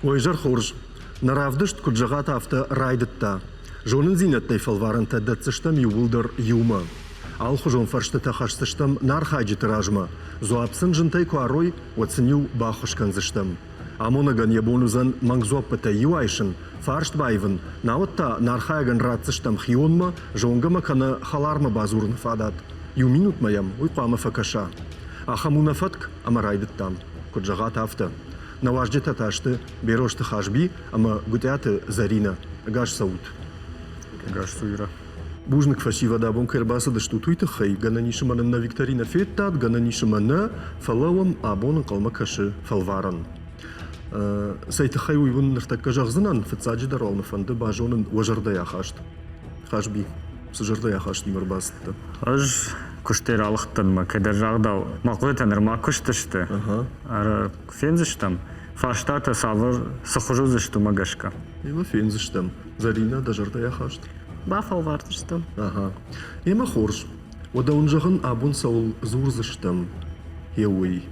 Уӕ изӕр хорз! Нӕ равдыст, куыд зӕгъат, афтӕ райдыдта. Зонындзинӕдтӕй фӕлварӕнтӕ дӕтдзыстӕм иууылдӕр иумӕ. Алыхуызон фӕрстытӕ хӕсдзыстӕм нӕ архайджыты размӕ. Дзуапп сын зынтӕй куы арой, уӕд сын-иу баххуыс кӕндзыстӕм. Амонӕгӕн йӕ бон уыдзӕн мӕнг дзуаппытӕй иу айсын, фарст баивын, науӕд та нӕ архайӕгӕн ратдзыстӕм хионмӕ, зонгӕмӕ кӕнӕ хӕлармӕ бадзурыны фадат. Иу минутмӕ йӕм уый хъуамӕ фӕкӕса. Ахӕм у нӕ фӕтк, ӕмӕ райдыдтам. Куыд зӕгъат, афтӕ. Нӕ уазджытӕ та сты Берозты Хазби ӕмӕ Гуытъиаты Зӕринӕ. Ӕгас цӕут! Ӕгас цу, Ира. Бузныг фӕсивӕд абон кӕй ӕрбацыдыстут, уый тыххӕй. Гӕнӕн ис ӕмӕ нын нӕ викторинӕ федтат, гӕнӕн ис ӕмӕ нӕ, фӕлӕ уӕм абон ӕнхъӕлмӕ кӕсы фӕлварӕн. Цӕй тыххӕй уый уын ныртӕккӕ зӕгъдзынӕн, фыццаджыдӕр уал мӕ фӕнды базонын уӕ зӕрдӕйы ахаст. Хазби, цы зӕрдӕйы ахастимӕ ӕрбацыдтӕ? Ӕз куыстӕй ралыгъдтӕн мӕ кӕддӕр загъдау, мӕ хъуыдытӕ нырма куыст сты. Фендзыстӕм, фарстатӕ цавӕр, цы хуызы уыдзысты, уымӕ гӕсгӕ. Емӕ фендзыстӕм. Зӕринӕ, дӕ зӕрдӕйы ахаст? Бафӕлвардзыстӕм. Ага. Емӕ хорз. Уӕдӕ уын зӕгъын, абон цӕуыл дзурдзыстӕм, гъе уый.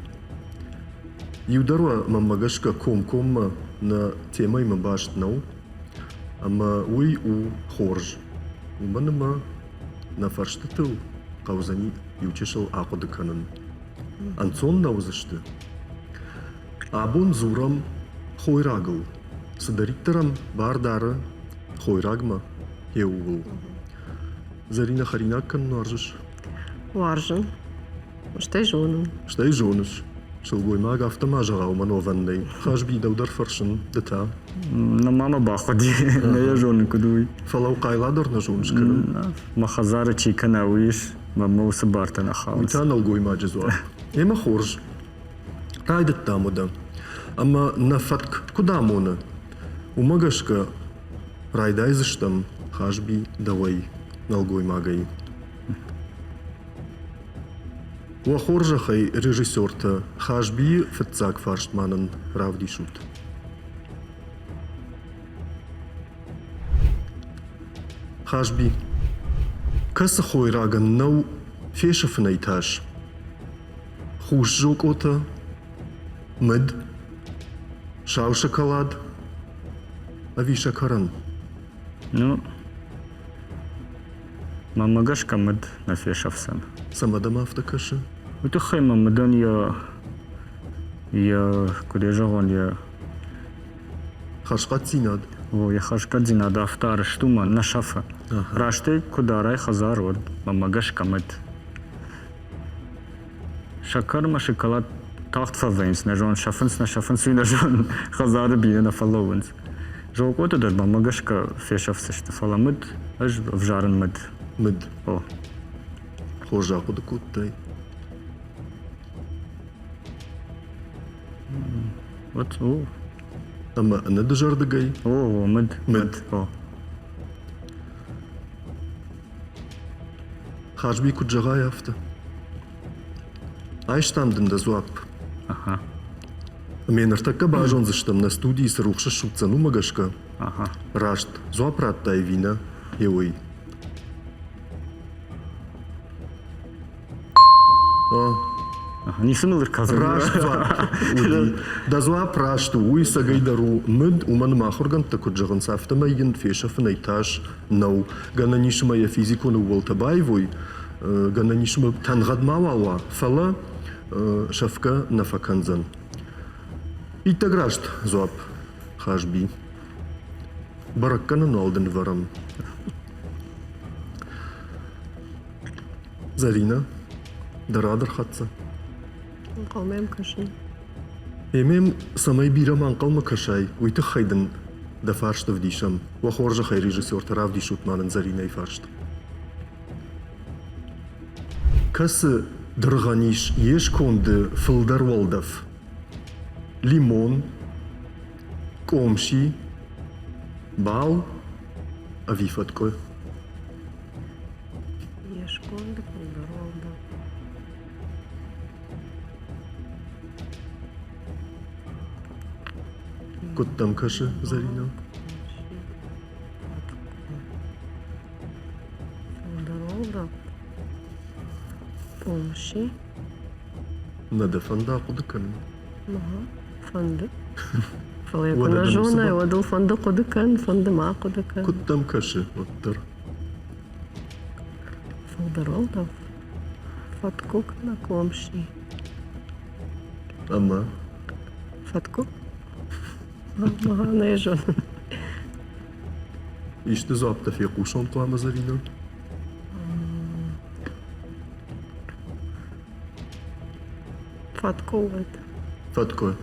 Иу дӕр уӕ, мӕнмӕ гӕсгӕ, комкоммӕ нӕ темӕимӕ баст нӕу. Ӕмӕ уый у хорз. Уымӕн ӕмӕ нӕ фӕрстытыл хъӕудзӕни иучысыл ахъуыды кӕнын. Ӕнцон нӕ уыдзысты? Абон дзурӕм хойрагыл, цыдӕриддӕр ӕм бар дары хойрагмӕ, йе ууыл. Зӕринӕ, хӕринаг кӕнын уарзыс? Уарзын. Стӕй зонын. Стӕй зоныс. Сылгоймаг афтӕ ма зӕгъа, уымӕн уӕвӕн нӕй. Хазби, дӕу дӕр фӕрсын, ды та? Нӕ мама бахъуыди, нӕ йӕ зонын, куыд уый. Фӕлӕ хъайла дӕр нӕ зоныс кӕнын. Мӕ хӕдзары чи кӕна, уый ис, мӕнмӕ уыцы бартӕ нӕ хауынц. Уый та нӕлгоймаджы дзуапп. Ӕмӕ хорз. Райдыдтам уӕдӕ. Ӕмӕ нӕ фӕтк куыд амоны, уымӕ гӕсгӕ райдайдзыстӕм Хазби дӕуӕй, нӕлгоймагӕй. Уӕ хорзӕхӕй, режиссертӕ, Хазбийы фыццаг фарст ма нын равдисут. Хазби, кӕцы хойрагӕн нӕу фесӕфынӕй тас? Хус зокъотӕ, мыд, сау шоколад ӕви сӕкӕрӕн? Ну, Мӕнмӕ гӕсгӕ мыд нӕ фесӕфдзӕн. Цӕмӕ дӕм афтӕ кӕсы? Уый тыххӕй мӕ мыдӕн йӕ, йӕ куыд йӕ зӕгъон, йӕ Хӕрзхъӕддзинад? О, йӕ хӕрзхъӕддзинад афтӕ арӕзт у мӕ нӕ сӕфы. Раст ӕй куы дарай хӕдзар, уӕд мӕнмӕ гӕсгӕ мыд. Сӕкӕр ӕмӕ шоколад тагъд фӕвӕййынц, нӕ зонын, сӕфынц, нӕ сӕфынц, уый нӕ зонын, хӕдзары бирӕ нӕ фӕлӕууынц. Зокъоты дӕр мӕнмӕ гӕсгӕ фесӕфдзысты, фӕлӕ мыд, ӕз ӕвзарын мыд. Мыд? О. Хорз ахъуыды кодтай? Вот, о. Ӕмӕ ӕнӕдызӕрдыгӕй? О, о, мыд. Мыд. О. Хазби куыд зӕгъай, афтӕ. Айстам дын дӕ дзуапп. Ага. Ӕмӕ ныртӕккӕ базондзыстӕм, нӕ студийы цы рухс ссудздзӕн, уымӕ гӕсгӕ. Ага. Раст дзуапп радтай ӕви нӕ, е уый. Ницы мыл ӕркӕсӕм. Раст дзуапп уыди. Дӕ дзуапп раст у. Уый цӕгӕйдӕр у мыд, уымӕн ӕмӕ ахуыргӕндтӕ куыд зӕгъынц, афтӕмӕй йын фесӕфынӕй тас нӕу. Гӕнӕн ис ӕмӕ йӕ физикон ӕууӕлтӕ баивой, гӕнӕн ис ӕмӕ тӕнгъӕд мауал уа, фӕлӕ сӕфгӕ нӕ фӕкӕндзӕн. Иттӕг раст дзуапп, Хазби. Бӕрӕггӕнӕн уал дын вӕрӕм. Зӕринӕ, дӕ рад ӕрхӕццӕ. Ӕнхъӕлмӕ йӕм кӕсын. Ӕмӕ йӕм цӕмӕй бирӕ ма ӕнхъӕлмӕ кӕсай, уый тыххӕй дын дӕ фарст ӕвдисӕм. Уӕ хорзӕхӕй, режиссертӕ, равдисут ма нын Зӕринӕйы фарст. Кӕцы дыргъӕн ис йе сконды фылдӕр уӕлдӕф? Лимон, къомси, бал ӕви фӕткъуы? Йе сконды фылдӕр уӕлдӕф. Куыд дӕм кӕсы, Зӕринӕ? Фылдӕр уӕлдӕф. Къомси. Нӕ дӕ фӕнды ахъуыды кӕнын? Ага, фӕнды. Фӕлӕ куы нӕ зонай, уӕд ыл фӕнды хъуыды кӕн, фӕнды ма хъуыды кӕн. Куыд дӕм кӕсы, уӕддӕр? Фылдӕр уӕлдӕф. Фӕткъуы кӕнӕ комси. Ӕмӕ? Фӕткъуы? Нӕ зонын. Исты дзуапп дӕ фехъусон хъуамӕ, Зӕринӕ? Фӕткъуы уӕд. Фӕткъуы?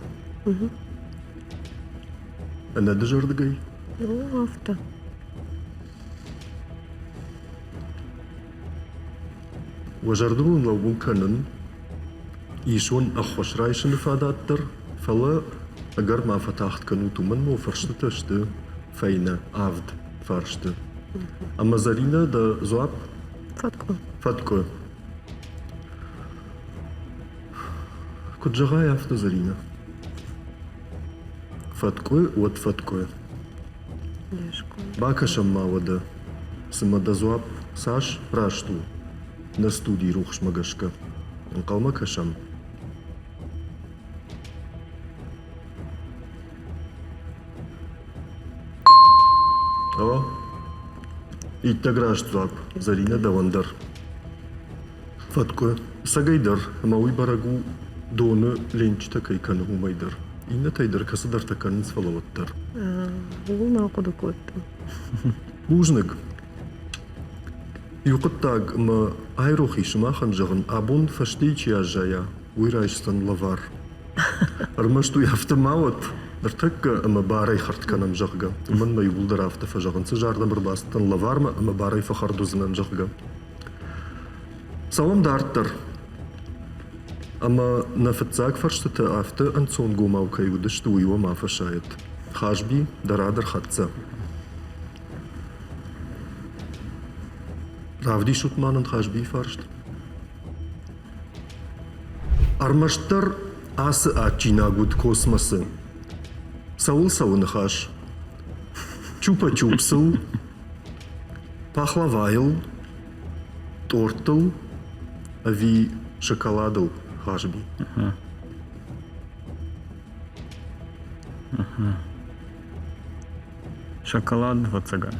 Ӕнӕдызӕрдыгӕй? Ну, афтӕ. Уӕ зӕрдыл уын лӕууын кӕнын, ис уын ӕххуыс райсыны фадат дӕр, фӕлӕ ӕгӕр ма фӕтагъд кӕнут, уымӕн ма фӕрстытӕ сты фӕйнӕ авд фарсты. Ӕмӕ Зӕринӕ, дӕ дзуапп? Фӕткъуы. Фӕткъуы. Куыд зӕгъай, афтӕ, Зӕринӕ. Фӕткъуы, уӕд фӕткъуы. Бакӕсӕм ма уӕдӕ, цымӕ дӕ дзуапп цас раст у нӕ студийы рухсмӕ гӕсгӕ. Ӕнхъӕлмӕ кӕсӕм. О, иттӕг раст дзуапп, Зӕринӕ дӕуӕн дӕр. Фӕткъуы, цӕгӕй дӕр, ӕмӕ уый бӕрӕг у, доны ленчытӕ кӕй кӕны, уымӕй дӕр. Иннӕтӕй дӕр кӕцыдӕртӕ кӕнынц, фӕлӕ уӕддӕр. Ууыл нал хъуыды кодтон. Бузныг. Иу хъуыддаг мӕ айрох и сымахӕн зӕгъын, абон фӕстейы чи аззайа, уый райсдзӕн лӕвар. Ӕрмӕст уый афтӕ ма уӕд, ныртӕккӕ ӕмӕ барӕй хӕрд кӕнӕм, зӕгъгӕ. Уымӕн мӕ иууылдӕр афтӕ фӕзӕгъынц, ӕз ардӕм ӕрбацыдтӕн лӕвармӕ ӕмӕ барӕй фӕхӕрд уыдзынӕн, зӕгъгӕ. Цӕуӕм дарддӕр. Ӕмӕ нӕ фыццаг фӕрстытӕ афтӕ ӕнцонгомау кӕй уыдысты, уый уӕ ма фӕсайӕд. Хазби, дӕ рад ӕрхӕццӕ. Равдисут ма нын Хазбийы фарст. Ӕрмӕстдӕр ацы адджинаг уыд космосы. Цӕуыл цӕуы ныхас? Чупа-чупсыл, пахлавайыл, тъорттыл ӕви шоколадыл, Хазби? Шоколад, ӕвӕццӕгӕн.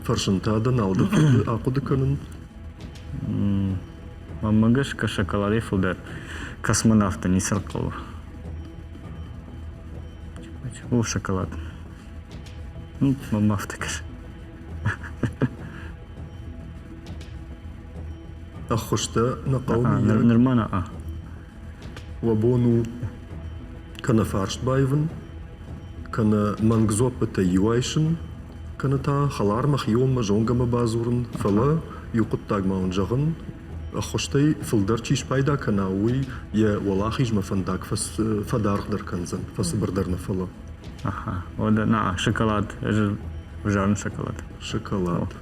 Фӕрсын та дӕ нал дӕ фӕнды ахъуыды кӕнын? Мӕнмӕ гӕсгӕ шоколадӕй фылдӕр космонавттӕ ницы хъӕуы. О, шоколад. Ну, мӕнмӕ афтӕ кӕсы. Ӕххуыстӕ нӕ хъӕуы мыййаг? Нырма нӕ. Уӕ бон у кӕнӕ фарст баивын, кӕнӕ мӕнг дзуаппытӕ иу айсын, кӕнӕ та хӕлармӕ, хионмӕ, зонгӕмӕ бадзурын, фӕлӕ иу хъуыддаг ма уын зӕгъын, ӕххуыстӕй фылдӕр чи спайда кӕна, уый йӕ уӕлахизмӕ фӕндаг фӕдаргъдӕр кӕндзӕн, фӕцыбырдӕр нӕ фӕлӕ. Аха, уӕдӕ на, шоколад, ӕз ӕвзарын шоколад. Шоколад.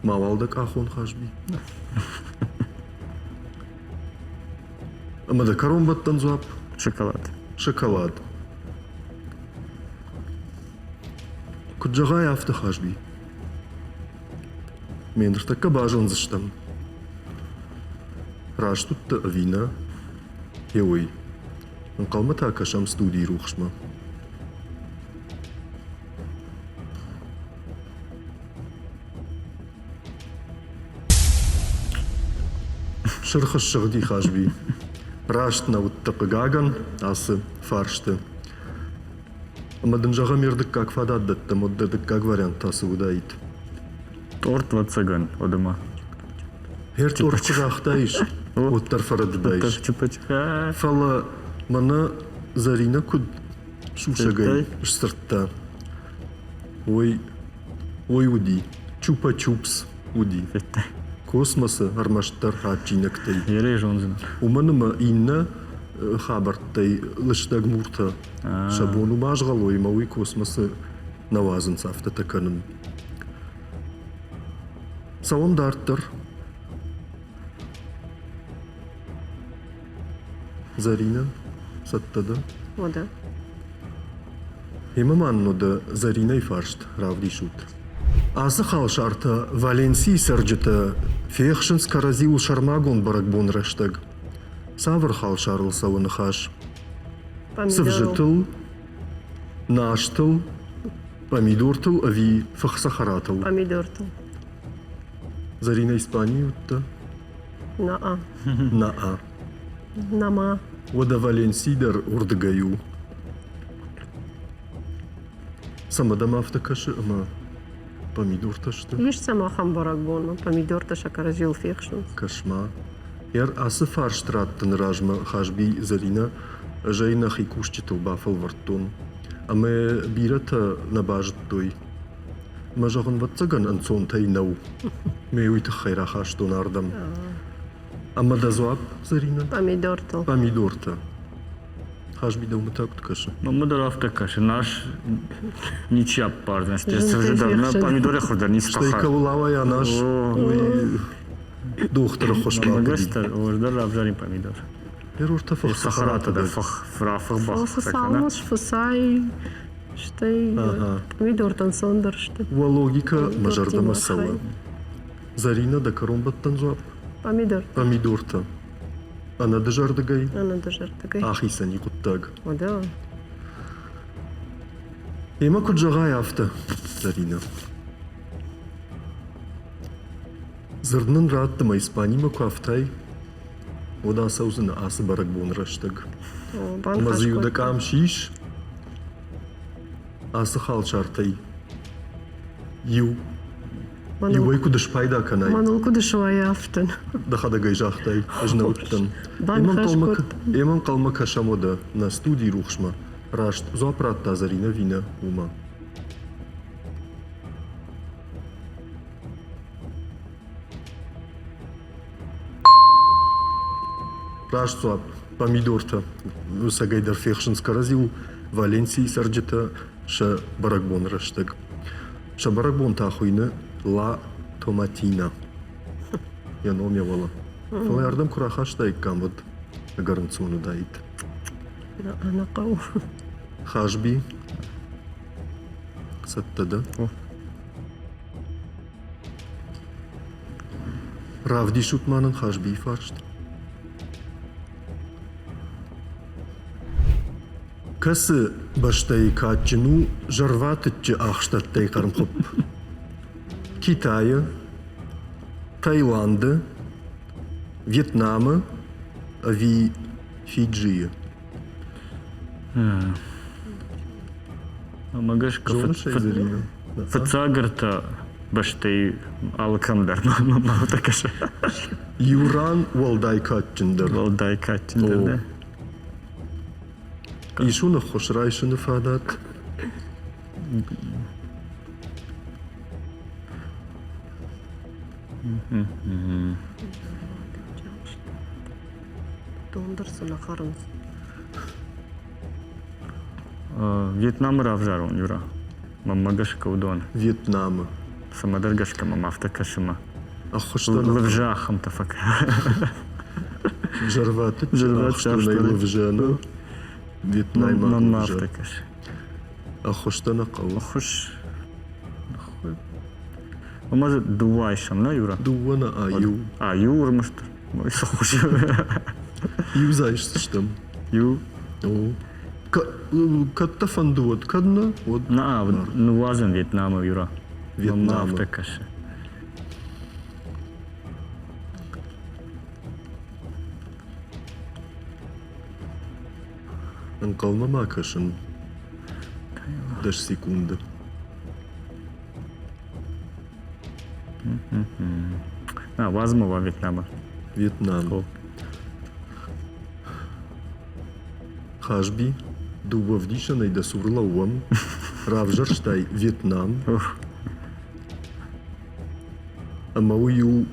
Мауал дӕ къахон, Хазби. Ӕмӕ дӕ кӕронбӕттӕн дзуапп? Шоколад. Шоколад. Куыд зӕгъай, афтӕ, Хазби. Ме ныртӕккӕ базондзыстӕм, раст уыдтӕ ӕви нӕ, гъеуый. Ӕнхъӕлмӕ та кӕсӕм студийы рухсмӕ. Сырх ссыгъди Хазби. Раст нӕ уыдтӕ, хъыгагӕн, ацы фарсты. Ӕмӕ дын зӕгъӕм, йе рдыккаг фадат дӕттӕм, уӕд дӕ дыккаг вариант та цы уыдаид? Торт, ӕвӕццӕгӕн, хъуыдымӕ. Гъер торт куы загътаис, уӕддӕр фӕрӕдыдаис. Фӕлӕ мӕнӕ Зӕринӕ куыд сусӕгӕй сдзырдта, уый Уый уыди, Чупа-Чупс уыди. Космосы ӕрмӕстдӕр адджинӕгтӕй. Уымӕн ӕмӕ иннӕ хабӕрттӕй лыстӕг муртӕ сӕ бон у базгъӕлой ӕмӕ уый космосы нӕ уадзынц афтӕтӕ кӕнын. Цӕуӕм дарддӕр. Зӕринӕ, цӕттӕ дӕ? Уӕдӕ. Емӕ ма нын уӕдӕ Зӕринӕйы фарст равдисут. Ацы халсартӕ Валенсийы цӕрджытӕ фехсынц кӕрӕдзиуыл сӕрмагонд бӕрӕгбон рӕстӕг. Цавӕр халсарыл цӕуы ныхас? Цывзытыл, настыл, помидортыл ӕви фых цӕхӕратыл? Помидортыл. Зӕринӕ Испанийы уыдтӕ? На-а. На-а. Нама. Уӕдӕ Валенси дӕр уырдыгӕй у. Цӕмӕ дӕм афтӕ кӕсы, ӕмӕ помидортӕ сты? Ис сӕм ахӕм бӕрӕгбон, помидортӕ сӕ кӕрӕдзийыл фехсынц. Кӕс-ма. Йӕ ацы фарст раттыны размӕ Хазби Зӕринӕ ӕз ӕй нӕхи кусджытыл бафӕлвӕрдтон. Ӕмӕ бирӕтӕ нӕ базыдтой. Мӕ зӕгъын, ӕвӕццӕгӕн, ӕнцонтӕй нӕу. Ме уый тыххӕй рахастон ардӕм. Ӕмӕ дӕ дзуапп, Зӕринӕ? Помидортыл. Помидортӕ. Хазби дӕумӕ та куыд кӕсы? Мӕнмӕ дӕр афтӕ кӕсы. Нас ничи аппардзӕн, стӕй цывзы дӕр нӕ помидоры хуыз дӕр ницы Стӕй кӕуыл ауайа нас, уый дохтыры ххуыс бахъуыди. Ӕз дӕр равзарин помидор. Ерортӕ фых цӕхӕратӕ дӕр фых рафых бах. Фыцалмӕ сфыцай, стӕй помидортӕн ӕнцондӕр сты. Уӕ логикӕ мӕ зӕрдӕмӕ цӕуы. Зӕринӕ, дӕ кӕронбӕттӕн дзуапп? Помидор. Помидортӕ. Ӕнӕдызӕрдыгӕй? Ӕнӕдызӕрдыгӕй. Ахицӕни хъуыддаг. Уӕдӕ. Эмӕ куыд зӕгъай, афтӕ, Зӕринӕ. Дзырд нын ратт ӕмӕ Испанимӕ куы афтай, уӕд ацӕудзынӕ ацы бӕрӕгбоны рӕстӕг. Ӕмӕ дзы-иу дӕ къам сис ацы халсартӕй иу Иуӕй куыд спайда кӕнай? Мӕныл куыд суайа афтӕ. Дӕхӕдӕг ӕй загътай, ӕз нӕ уыдтӕн. Эмӕ ӕнхъӕлмӕ кӕсӕм уӕдӕ нӕ студийы рухсмӕ. Раст дзуапп радта Зӕринӕ Винӕ уымӕ. Раст дзуапп. Помидортӕ цӕгӕй дӕр фехсынц кӕрӕдзиуыл Валенсийы цӕрджытӕ сӕ бӕрӕгбоны рӕстӕг. Сӕ бӕрӕгбон та хуыйны Ла Томатина. Йӕ ном йӕ уӕлӕ. Фӕлӕ ардӕм куы рахастаиккам, уӕд ӕгӕр ӕнцон уыдаид. Ӕнӕхъӕу. Хазби, цӕттӕ дӕ? Равдисут ма нын Хазбийы фарст. Кӕцы бӕстӕйы кадджын у зӕрватыччы ахстӕттӕй хъӕрмхуыпп? Китайы, Таиланды, Вьетнамы ӕви Фиджийы? Мӕ гӕсгӕ фыццаг ӕртӕ бӕстӕйы алкӕм дӕр мӕ кӕсы. Иу ран уӕлдай кадджындӕр. Уӕлдай кадджындӕр, да. Ис уын ӕххуыс райсыны фадат? Дон дӕр цы нӕ хӕрынц. Вьетнамы равзарон, Юра. Мӕнмӕ гӕсгӕ уыдон. Вьетнамы. Цӕмӕдӕр гӕсгӕ мӕм афтӕ кӕсы мӕ. Ӕххуыстӕ Лывзӕ ахӕмтӕ фӕкӕ. Зӕрватыччы ахстонӕй лывзӕ, нӕ? Вьетнаймаг Мӕнмӕ афтӕ кӕсы. Ӕххуыстӕ нӕ хъӕуы. Ӕххуыс. Ӕмӕ дзы дыууӕ айсӕм, нӕ, Юра? Дыууӕ нӕ, а иу. А иу ӕрмӕст цы хуыз? Иу дзы айсдзыстӕм. Иу? О. Кӕд дӕ фӕнды, уӕд, кӕд нӕ, уӕд. Нӕ, ныууадзӕм Вьетнамы, Юра. Вьетнамы. Афтӕ кӕсы. Ӕнхъӕлмӕ ма кӕсын 10 секунды. А, уадзмӕ уа Вьетнамы. Вьетнам. Хазби, дыууӕ вдисӕнӕй дӕ цуры лӕууӕм. Равзӕрстай Вьетнам. Ӕмӕ уый у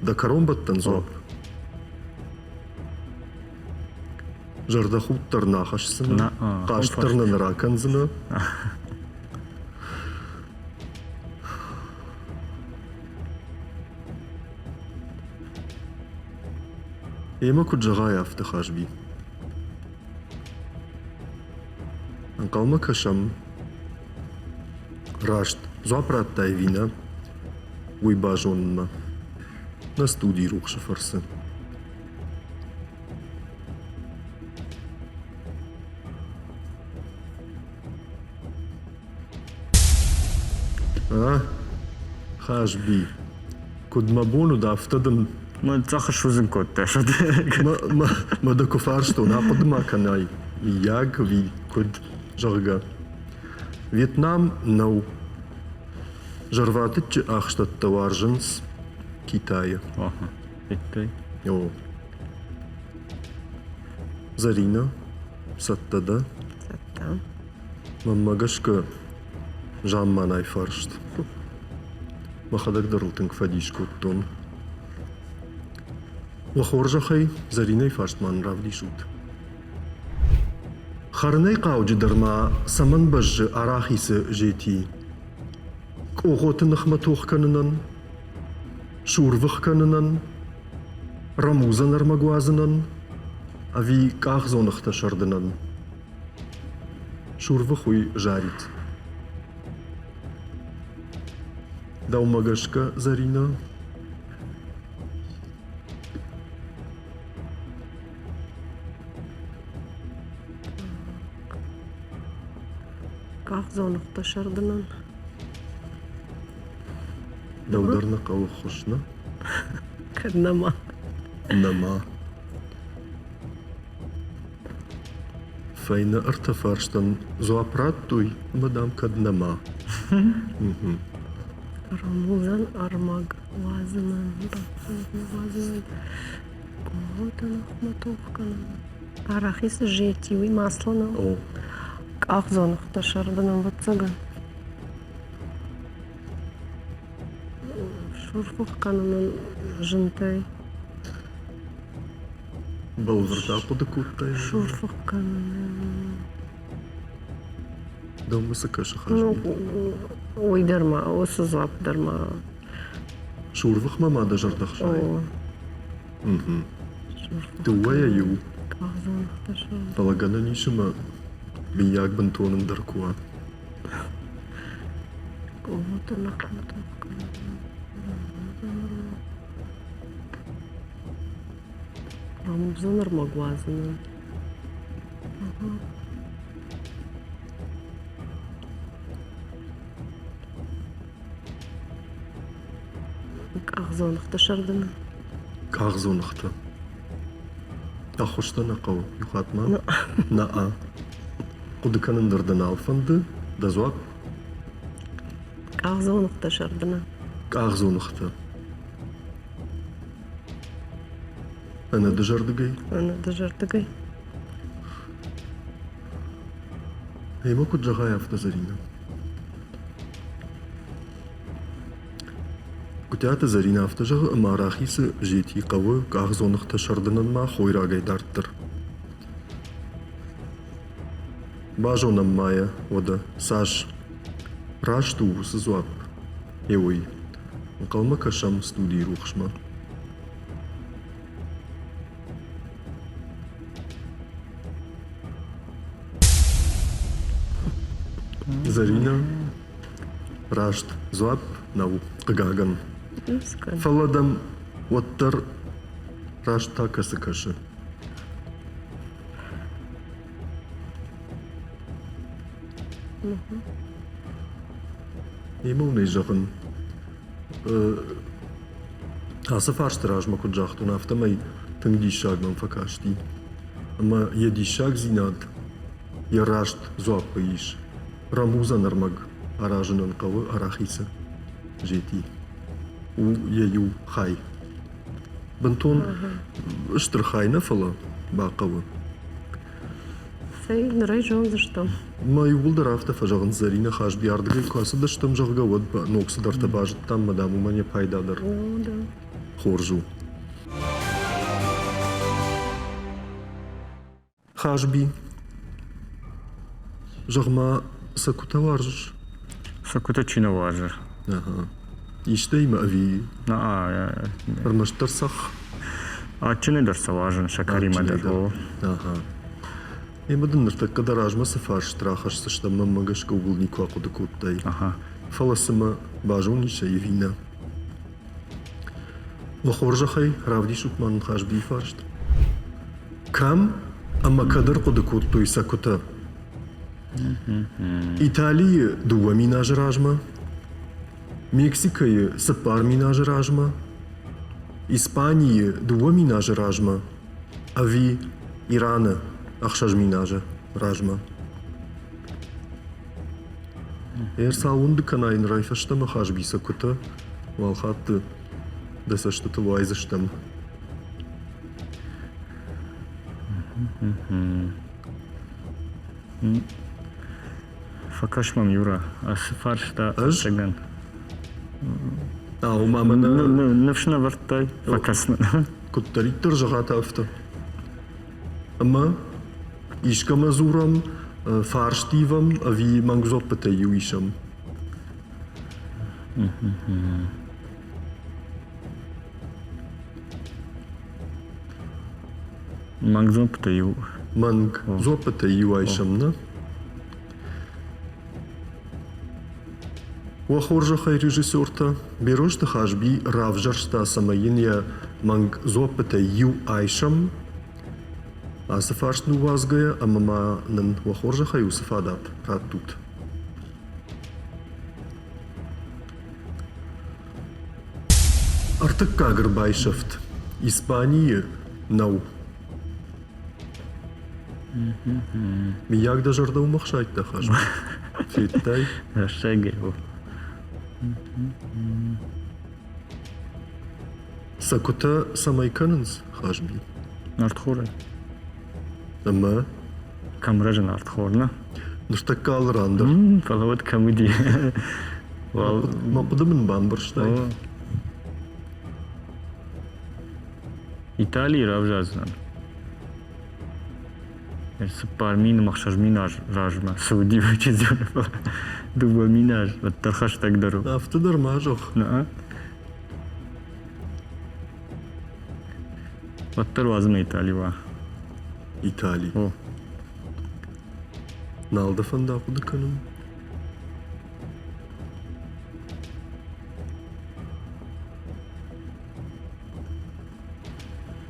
дӕ кӕронбӕттӕн дзуапп. Зӕрдӕхудт дӕр нӕ ахӕсдзынӕ, хъаст дӕр нӕ нӕ ракӕндзынӕ. Эмӕ куыд зӕгъай, афтӕ, Хазби. Ӕнхъӕлмӕ кӕсӕм. Раст дзуапп радтай ӕви нӕ, уый базонынмӕ. Нӕ студийы рухсы фӕрцы. А, Хазби, куыд мӕ бон уыд, афтӕ дын Мӕ цъӕх ссудзын кодта. Мӕ дӕ куы фарстон, ахъуыды ма кӕнай, миййаг ӕви куыд, зӕгъгӕ. Вьетнам нӕу. Зӕрватыччы ахстӕттӕ уарзынц Китайы. Федтай? О. Зӕринӕ, цӕттӕ дӕ? Цӕттӕ. Мӕнмӕ гӕсгӕ, замманай фарст. Мӕхӕдӕг дӕр ыл тынг фӕдис кодтон. Уӕ хорзӕхӕй, Зӕринӕйы фарст ма нын равдисут. Хӕрынӕй хъауджыдӕр ма цӕмӕн бӕззы арахисы зети? Къогъоты ныхмӕ тох кӕнынӕн, сурвых кӕнынӕн, рӕмудзӕн ӕрмӕг уадзынӕн ӕви къахдзоныгътӕ сӕрдынӕн? Сурвых уый зарид. Дӕумӕ гӕсгӕ, Зӕринӕ? Къахдзоныгътӕ сӕрдынӕн. Дӕу дӕр нӕ хъӕуы ххуыс, нӕ? Кӕд нӕма. Нӕма. Фӕйнӕ ӕртӕ фарстӕн дзуапп радтой ӕмӕ дам кӕд нӕма. Рӕмудзӕн ӕрмӕг уадзынӕн, уадзынӕн, къогъоты ныхмӕ тох кӕнын. Арахисы зети, уый масло нӕу. О. Къахдзоныгътӕ сӕрдын, ӕвӕццӕгӕн. Сурфых кӕнынӕн зынтӕй. Бӕлвырд ахъуыды кодтай? Сурфых кӕнынӕн. Дӕумӕ цы кӕсы Хазби? Ну, уый дӕр ма, уыцы дзуапп дӕр ма. Сурвыхмӕ ма дӕ зӕрдӕ хсайы? Дыууӕйӕ иу. Фӕлӕ гӕнӕн ис ӕмӕ мыййаг бынтон ӕндӕр куы уа. Рӕмудзӕн ӕрмӕг уадзынӕн. Къахдзоныгътӕ сӕрдыны. Къахдзоныгътӕ. Ӕххуыс дӕ нӕ хъӕуы иу хатт ма? Нӕ-а. Хъуыды кӕнын дӕр дӕ нал фӕнды? Дӕ дзуапп? Къахдзоныгътӕ сӕрдыны. Къахдзоныгътӕ. Ӕнӕдызӕрдыгӕй? Ӕнӕдызӕрдыгӕй. Ӕмӕ куыд зӕгъай, афтӕ, Зӕринӕ. Гуытъиаты Зӕринӕ афтӕ зӕгъы, ӕмӕ Рахисы Зети хъӕуы къахдзоныгътӕ сӕрдынӕн ма хойрагӕй дарддӕр. Базонӕм ма йӕ, уӕдӕ, цас раст у уыцы дзуапп? Еуый. Ӕнхъӕлмӕ кӕсӕм студийы рухсмӕ. Зӕринӕ, раст дзуапп нӕу, хъыгагӕн. Фӕлӕ дӕм уӕддӕр раст та кӕцы кӕсы? Немӕ уын ӕй зӕгъын, ацы фарсты размӕ куыд загътон, афтӕмӕй тынг диссаг мӕм фӕкасти. Ӕмӕ йӕ диссагдзинад йӕ раст дзуаппы ис. Рӕмудзӕн ӕрмӕг аразынӕн хъӕуы арахисы зети. У йӕ иу хай. Бынтон стыр хай нӕ, фӕлӕ бахъӕуы. Цӕй, нырӕй зондзыстӕм. Мӕ иууылдӕр афтӕ фӕзӕгъынц, Зӕринӕ Хазби ардыгӕй куы ацыдыстӕм, зӕгъгӕ, уӕд ног цыдӕртӕ базыдтам, мӕ дам, уымӕн йӕ пайда дӕр хорз у. Хазби, зӕгъ-ма, цӕкуытӕ уарзыс? Цӕкуытӕ чи нӕ уарзы? Ага. Истӕимӕ ӕви ӕрмӕстдӕр цӕхх? Адджынӕй дӕр сӕ уарзын, сӕкӕримӕ дӕр. Ага. Ӕмӕ дын ныртӕккӕ дӕ размӕ цы фарст рахӕсдзыстӕм, мӕнмӕ гӕсгӕ ууыл никуы ахъуыды кодтай. Фӕлӕ цымӕ базонис ӕй ӕви нӕ? Уӕ хорзӕхӕй, равдисут ма нын Хазбийы фарст. Кӕм ӕмӕ кӕд ӕрхъуыды кодтой цӕкуытӕ? Италийы 2000 азы размӕ. Мексикӕйы 4000 азы размӕ, Испанийы 2000 азы размӕ ӕви Ираны 6000 азы размӕ? Ӕрцауынды кӕнай нырӕй фӕстӕмӕ Хазби цӕкуытӕ, уал хатты дӕ цӕстытыл уайдзыстӕм. Фӕкӕс мӕм, Юра, ацы фарста ӕцӕгӕн. Ау, ма мӕнӕ... Ныфс нӕ вӕрдтай, фӕкӕс мын. Куыддӕриддӕр зӕгъат, афтӕ. Ӕмӕ искӕмӕ дзурӕм, фарст ивӕм ӕви мӕнгдзоппытӕй иу исӕм? Мӕнгдзоппытӕй иу. Мӕнгдзоппытӕй иу айсӕм, нӕ? Уӕ хорзӕхӕй, режиссертӕ, Берозты Хазби равзӕрста, цӕмӕй йын йӕ мӕнг дзуаппытӕй иу айсӕм ацы фарст ныууадзгӕйӕ ӕмӕ ма нын уӕ хорзӕхӕй уыцы фадат раттут. Ӕртыккаг ӕрбайсӕфт Испанийы нӕу. Мыййаг дӕ зӕрдӕ уымӕ хсайдта, Хазби? Федтай? Рӕстӕгӕй у. Цӕкуытӕ цӕмӕй кӕнынц, Хазби? Нартхорӕй. Ӕмӕ? Кӕм рӕзы нартхор, нӕ? Ныртӕккӕ алы ран дӕр. Фӕлӕ уӕд кӕм уыди? Мӕ хъуыды мын бамбӕрстай. Италийы равзардзынӕн. 4000 ӕмӕ 6000 аз размӕ цы уыди, уый чи зоны, фӕлӕ 2000 аз уӕддӕр хӕстӕгдӕр у. Афтӕ дӕр ма зӕгъ. Нӕ. Уӕддӕр уадзын Итали уа. Итали. О. Нал дӕ фӕнда хъуыды кӕнын?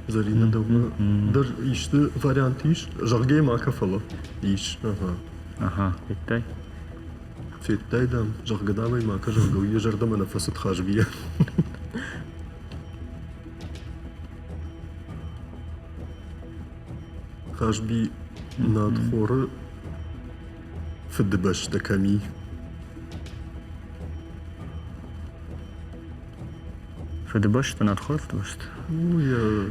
Зӕринӕ, дӕумӕ дӕр исты вариант ис? Зӕгъгӕ ма кӕ, фӕлӕ ис. Ага. Ага, федтай? Федтай, дам, зӕгъгӕ, дам ӕй ма кӕ, зӕгъгӕ, уый йӕ зӕрдӕмӕ нӕ фӕцыд Хазбийӕ. Хазби надхоры фыдыбӕстӕ кӕм и? Фыдыбӕстӕ надхор фыдыбӕстӕ? Ну, я...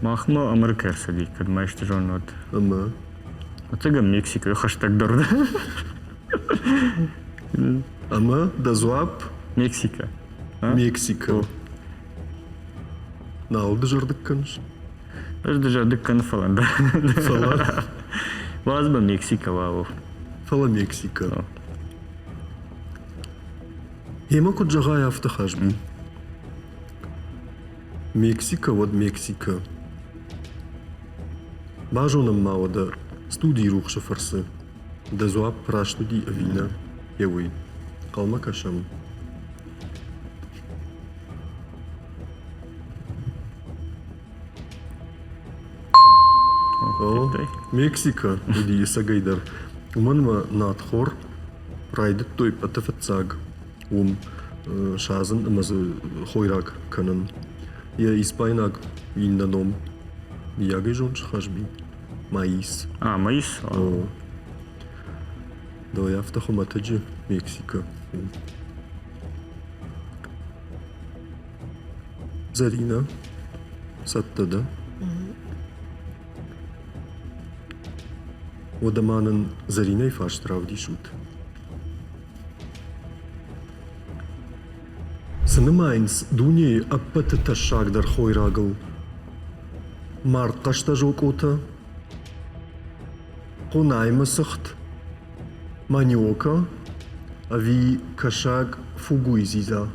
Махмӕ Америкӕ ӕрцыди, кӕд ма исты зонын, уӕд. Ӕмӕ? Ӕцӕгӕн Мексикӕйы хӕстӕгдӕр уыд. Ӕмӕ дӕ дзуапп? Мексикӕ. Мексикӕ. Нал дызӕрдыг кӕныс? Ӕз дызӕрдыг кӕнын, фӕлӕ Фӕлӕ? Уадз мӕ Мексикӕ уа. Фӕлӕ Мексикӕ. Гъемӕ куыд зӕгъай, афтӕ Хазби. Мексикӕ уӕд Мексикӕ. Базонӕм ма уӕдӕ студийы рухсы фӕрцы, дӕ дзуапп раст уыди ӕви нӕ, йе уый. Хъӕлмӕ кӕсӕм. О, Мексикӕ уыди ӕцӕгӕй дӕр. Уымӕн ӕмӕ надхор райдыдтой пъӕты фыццаг уым садзын ӕмӕ дзы хойраг кӕнын. Йӕ испайнаг иннӕ ном миййагӕй зоныс, Хазби? Маис. А, маис? О. Дӕуӕй афтӕ хуымӕтӕджы Мексикӕ у. Зӕринӕ, цӕттӕ дӕ? Уӕдӕ ма нын Зӕринӕйы фарст равдисут. Цы нымайынц дунейы ӕппӕты тӕссагдӕр хойрагыл? Мардхъӕстӕ зокъотӕ, хъуынаймӕ цыхт, маниока ӕви кӕсаг фугуйы дзидза?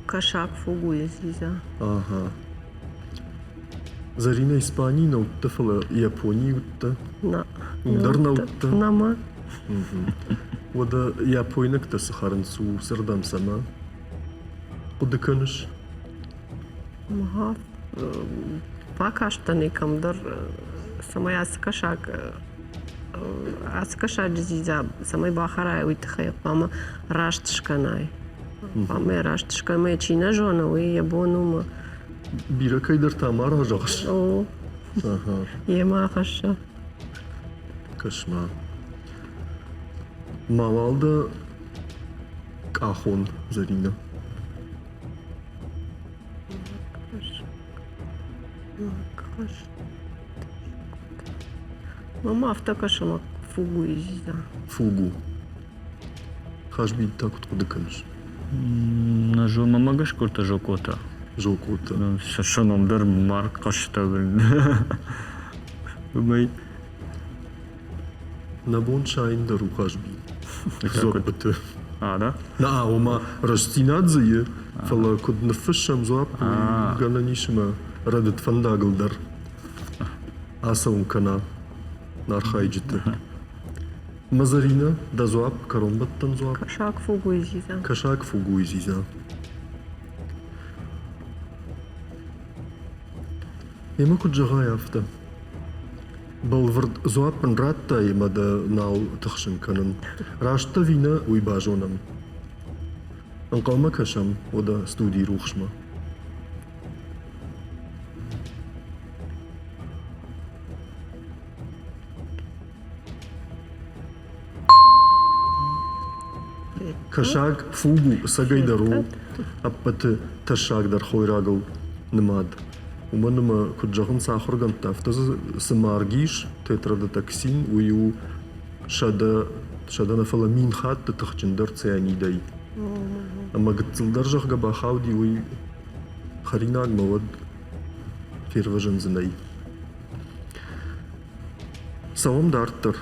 Кӕсаг фугуйы дзидза. Ага. Зӕринӕ Испанийы нӕ уыдтӕ, фӕлӕ Японийы уыдтӕ? Нӕ. Уым дӕр нӕ уыдтӕ? Нӕма. Уӕдӕ япойнӕгтӕ цы хӕрынц, уыцырдӕм цӕмӕ хъуыды кӕныс? Ага. Бакастӕн и кӕмдӕр, цӕмӕй ацы кӕсаг. Ацы кӕсаджы дзидза цӕмӕй бахӕрай, уый тыххӕй хъуамӕ раст скӕнай. Хъуамӕ раст скӕнай, чи нӕ зоны, уый йӕ бон у мӕ. Бирӕ кӕйдӕртӕ ма разӕгъыс? О. Йемӕ ахӕсса. Кӕс-ма. Мауал дӕ къахон, Зӕринӕ. Мама афтӕ кӕсы ӕмӕ фугу дзидза. Фугу. Хазби, та куыд хъуыды кӕныс? Нӕ зон, мӕ гӕсгӕ зокъотӕ. Зокъотӕ. Сӕ ном дӕр марг хъӕстӕ. Уымӕй Нӕ бон сайын дӕр у Хазби. Дзуаппыты. А, да? Нӕ, ома рӕстдзинад дзы и, фӕлӕ куыд ныффыссӕм дзуапп, уый гӕнӕн ис ӕмӕ рӕдыд фӕндагыл дӕр ацӕуын кӕна архайджыты. Мазарина, дӕ дзуапп, кӕронбӕттӕн дзуапп? Кӕсаг фугуй дзидза. Кӕсаг фугуй дзидза. Емӕ куыд зӕгъай, афтӕ. Бӕлвырд дзуапп ын радтай ӕмӕ дӕ нал тыхсын кӕнын. Раст ӕви нӕ, уый базонӕм. Ӕнхъӕлмӕ кӕсӕм уӕдӕ студийы рухсмӕ. Кӕсаг фугу ӕцӕгӕйдӕр у ӕппӕты тӕссагдӕр хойрагыл нымад. Уымӕн ӕмӕ, куыд зӕгъынц ахуыргӕндтӕ, афтӕ дзы цы марг ис, тетродотоксин, уый у 100, 100 нӕ, фӕлӕ 1000 хатты тыхджындӕр цианидӕй. Ӕмӕ гыццылдӕр, зӕгъгӕ, бахауди, уый хӕринагмӕ уӕд фервӕзӕн дзы нӕй. Цӕуӕм дарддӕр.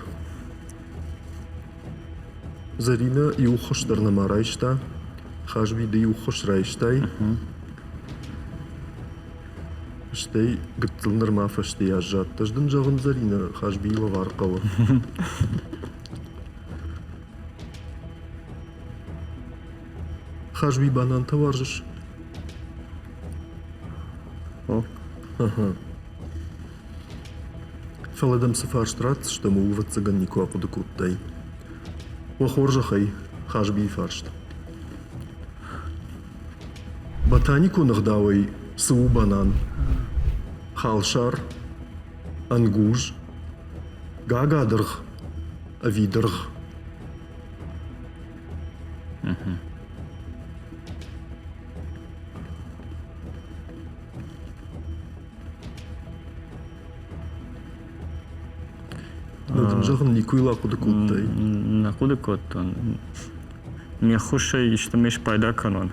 Зӕринӕ иу ххуыс дӕр нӕма райста. Хазби, ды иу ххуыс райстай. Стӕй гыццыл нырма фӕстейӕ аззадтӕ. Ӕз дын зӕгъын, Зӕринӕ, Хазбийы лӕвар хъӕуы. Хазби, банантӕ уарзыс? О. Ага. Фӕлӕ дӕм цы фарст ратдзыстӕм, ууыл, ӕвӕццӕгӕн, никуы ахъуыды кодтай. Уӕ хорзӕхӕй, Хазбийы фарст. Ботаникон ӕгъдауӕй цы у банан? Халсар, ӕнгуз, гагадыргъ ӕви дыргъ? Нӕ дын зӕгъын, никуы йыл ахъуыды кодтай? Нӕ хъуыды кодтон. Ме ххуысӕй истӕмӕй спайда кӕнон.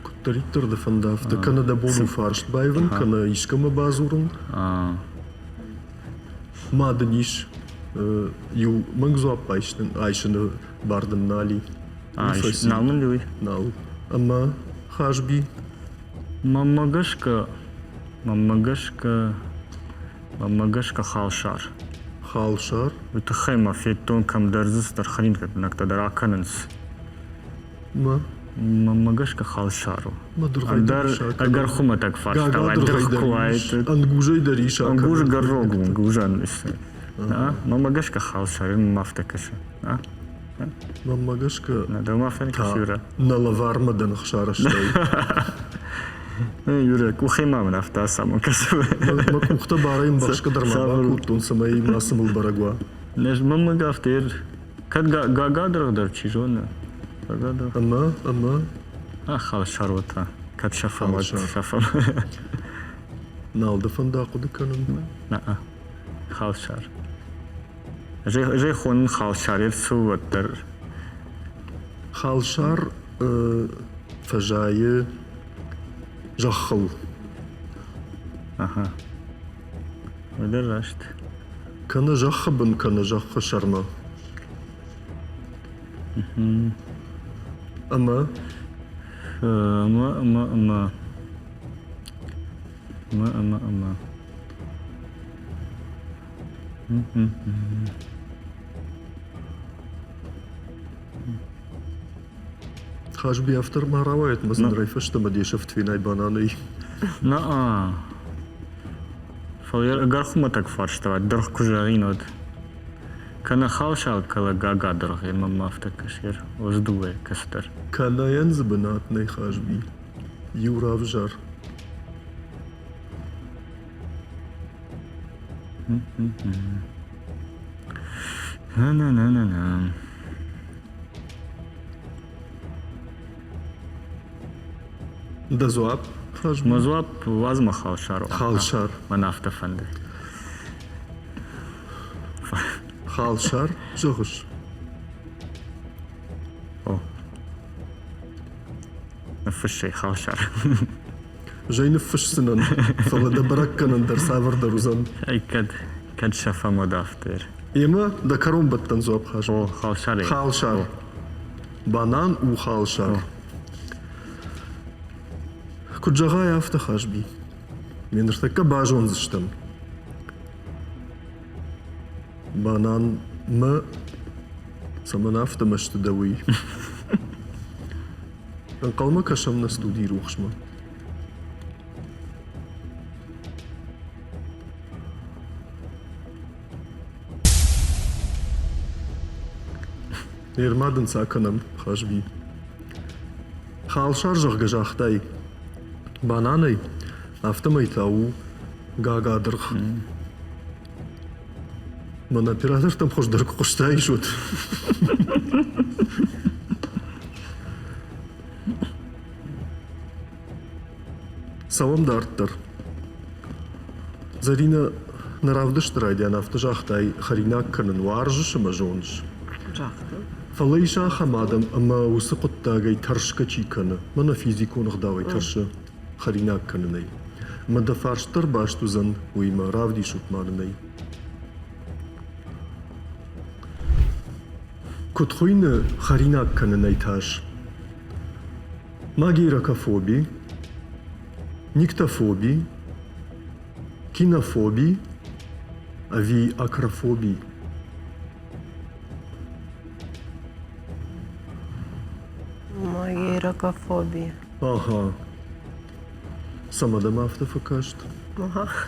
Куыддӕриддӕр дӕ фӕнда, афтӕ кӕнӕ дӕ бон у фарст баивын, кӕнӕ искӕмӕ бадзурын. Ма дын ис иу мӕнг дзуапп айсыны бар дын нал и. Нал мын уый? Нал. Ӕмӕ Хазби? Мӕнмӕ гӕсгӕ, мӕнмӕ гӕсгӕ, мӕнмӕ гӕсгӕ халсар. Халсар? Уый тыххӕй ма федтон кӕмдӕр дзы цыдӕр хӕринӕгтӕ дӕр акӕнынц. Ма? Мӕнмӕ гӕсгӕ халсар у. Ма дыргъӕй дӕр Ӕндӕр ӕгӕр хуымӕтӕг фарста, дыргъ куы уаид. Ӕнгузӕй дӕр ис Ӕнгуз гӕррог у, ӕнгузӕн ис. Мӕнмӕ гӕсгӕ халсар, мӕм афтӕ кӕсы. Мӕнмӕ гӕсгӕ та нӕ лӕвармӕ дӕ ных сарӕзтай. Юрий, къухӕй ма мын афтӕ ацамон кӕсы. Мӕ къухтӕ барӕй ӕмбӕхсгӕ дӕр ма бакодтон, цӕмӕй мацы мыл бӕрӕг уа. Мӕнмӕ афтӕ кӕд гагадыргъ дӕр чи зоны. Гагадыргъ. Ӕмӕ, ӕмӕ? Халсар та, кӕд сӕфӕм, уӕд сӕфӕм. Нал дӕ фӕнда хъуыды кӕнын? Нӕ, халсар. Ӕз хонын халсар ӕрцу уӕддӕр. Халсар фӕзайы зӕххыл. Аха. Уӕдӕ раст. Кӕнӕ зӕххы бын, кӕнӕ зӕххы сӕрмӕ. Ӕмӕ? Ӕмӕ, ӕмӕ, ӕмӕ. Ӕмӕ, ӕмӕ, ӕмӕ. Хазби, афтӕ ма рауайӕд мӕ нырӕй фӕстӕмӕ де сӕфт фенай бананӕй. На-а. Фӕлӕ ӕгӕр хуымӕтӕг фарста, дыргъ куы зӕгъин, уӕд. Кӕнӕ халсар кӕлӕ гагадыргъ, ӕмӕ ма афтӕ кӕсер, ӕз дыууӕ кӕцыдӕр. Кӕнӕйӕн дзы бынат нӕй, Хазби. Иу равзар. На-на-на-на-на. Дӕ дзуапп, Хазби? Мӕ дзуапп уадз мӕ халсар. Халсар. Мӕн афтӕ фӕнды. Халсар, зӕгъыс? О. Ныффыссай халсар. Зӕй ныффысдзынӕн, фӕлӕ дӕ бӕрӕггӕнӕн дӕр цавӕрдӕр уыдзӕн. Ай кӕд, кӕд сӕфӕм уӕд афтӕ. Емӕ дӕ кӕронбӕттӕн дзуапп хӕс. О, халсар. Халсар. Банан у халсар. Куыд зӕгъай, афтӕ, Хазби. Ме ныртӕккӕ базондзыстӕм. Банан мӕ цӕмӕн афтӕ мӕсты дӕ уый? Ӕнхъӕлмӕ кӕсӕм нӕ студийы рухсмӕ. Нырма дын цы акӕнӕм, Хазби? Халсар, зӕгъгӕ, загътай бананӕй, афтӕмӕй та у гагадыргъ. Мӕн оператортӕм хуыздӕр куы хъуыстаис, уӕд. Цӕуӕм дарддӕр. Зӕринӕ, нӕ равдысты райдиан афтӕ загътай, хӕринаг кӕнын уарзыс ӕмӕ зоныс. Загъта. Фӕлӕ ис ахӕм адӕм, ӕмӕ уыцы хъуыддагӕй тӕрсгӕ чи кӕны, мӕнӕ физикон ӕгъдауӕй тӕрсы хӕринаг кӕнынӕй. Ӕмӕ дӕ фарст дӕр баст уыдзӕн уыимӕ, равдисут ма нын ӕй. Куыд хуыйны хӕринаг кӕнынӕй тас? Магирокофоби, никтофоби, кинофоби ӕви акрофоби? Магирокофоби. Ага. Цӕмӕ дӕм афтӕ фӕкаст?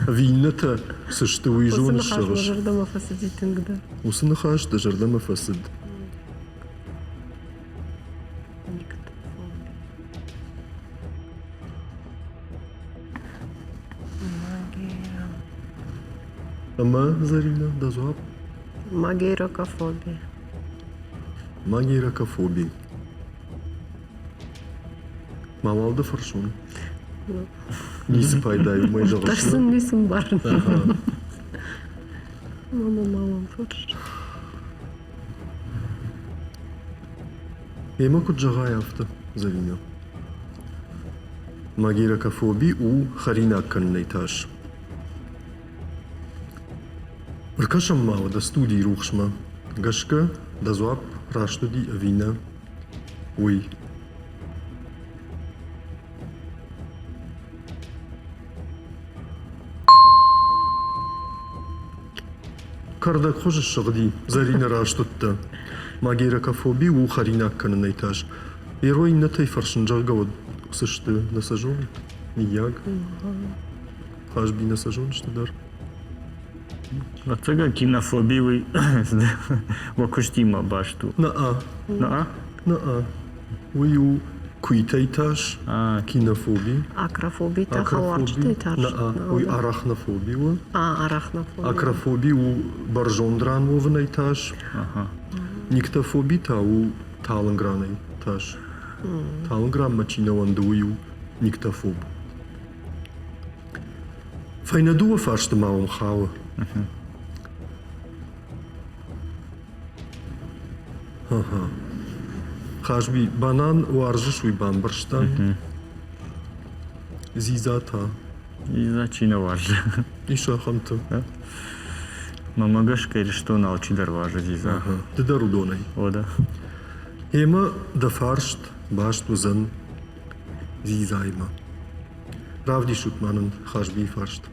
Ӕви иннӕтӕ цы сты, уый зоныс, Уыцы ныхас мӕ зӕрдӕмӕ фӕцыди тынгдӕр. Уыцы ныхас дӕ зӕрдӕмӕ фӕцыд? Ӕмӕ, Зӕринӕ, дӕ дзуапп? Магейрокофоби. Магейрокофоби. Мауал дӕ фӕрсон? Ницы пайда уымӕй зӕгъыс? Тӕрсын ницы мбарын. Мама мауал фӕрс. Емӕ куыд зӕгъай, афтӕ, Зӕринӕ. Магирокофоби у хӕринаг кӕнынӕй тас. Ӕркӕсӕм ма уӕдӕ студийы рухсмӕ. Гӕсгӕ, дӕ дзуапп раст уыди ӕви нӕ, уый. Кӕрдӕгхуыз ссыгъди, Зӕринӕ раст уыдтӕ. Магерокофоби у хӕринаг кӕнынӕй тас. Еро иннӕтӕй фӕрсын, зӕгъгӕ, уӕд цы сты, нӕ сӕ зонут? Миййаг? Хазби нӕ сӕ зоныс ды дӕр? Ӕцӕгӕй кинофоби уый уӕ куыстимӕ баст у? Нӕ-а. Нӕ-а? Нӕ-а. Уый у куитӕй тас, кинофоби. Акрофоби та хӕларджытӕй тас. Нӕ, уый арахнофоби у. А, арахнофоби. Акрофоби у бӕрзонд ран уӕвынӕй тас. Никтофоби та у талынг ранӕй тас. Талынг ранмӕ чи нӕ уӕнды, уый у никтофоб. Фӕйнӕ дыууӕ фарсты ма уӕм хауы. Хазби, банан уарзыс, уый бамбӕрстам. Дзидза та? Дзидза чи нӕ уарзы? Ис ахӕмтӕ. Мӕнмӕ гӕсгӕ Ирыстоны алчидӕр уарзы дзидза. Ды дӕр уыдонӕй? О, да. Ӕмӕ дӕ фарст баст уыдзӕн дзидзаимӕ. Равдисут ма нын Хазбийы фарст.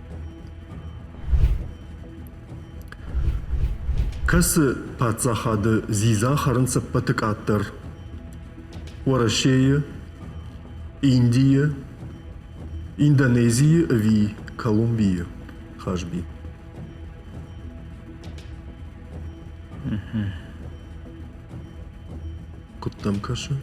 Кӕцы паддзахады дзидза хӕрынц ӕппӕты къаддӕр? Уӕрӕсейы, Индийы, Индонезийы ӕви Колумбийы, Хазби? Куыд дӕм кӕсы?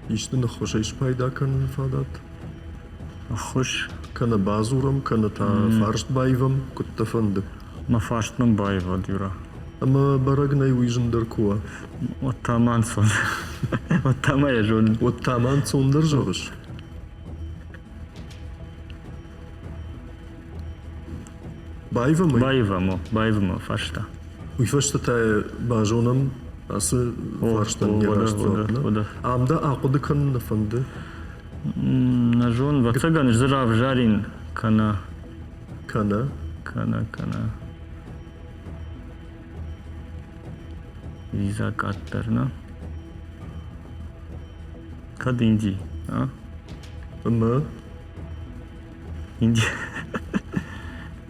Исты ныххуысӕй спайда кӕныны фадат? Ӕххуыс? Кӕнӕ бадзурӕм, кӕнӕ та фарст баивӕм, куыд дӕ фӕнды. Мӕ фарст мын баивӕд, Юра. Ӕмӕ бӕрӕг нӕй, уый зындӕр куы уа. Уӕд та ма ӕнцон. Уӕд та ма йӕ зонын. Уӕд та ма ӕнцондӕр зӕгъыс? Баивӕм ӕй? Баивӕм, о, баивӕм ӕй фарста. Уый фӕстӕ та базонӕм ацы фарстӕн не раст дзуапп, нӕ? Ам дӕ ахъуыды кӕнын нӕ фӕнды? Нӕ зонын, ӕвӕццӕгӕн, ӕз дзы равзарин кӕнӕ. Кӕнӕ? Кӕнӕ, кӕнӕ. Виза къаддӕр, нӕ? Кӕд Инди, а? Ӕмӕ? Инди.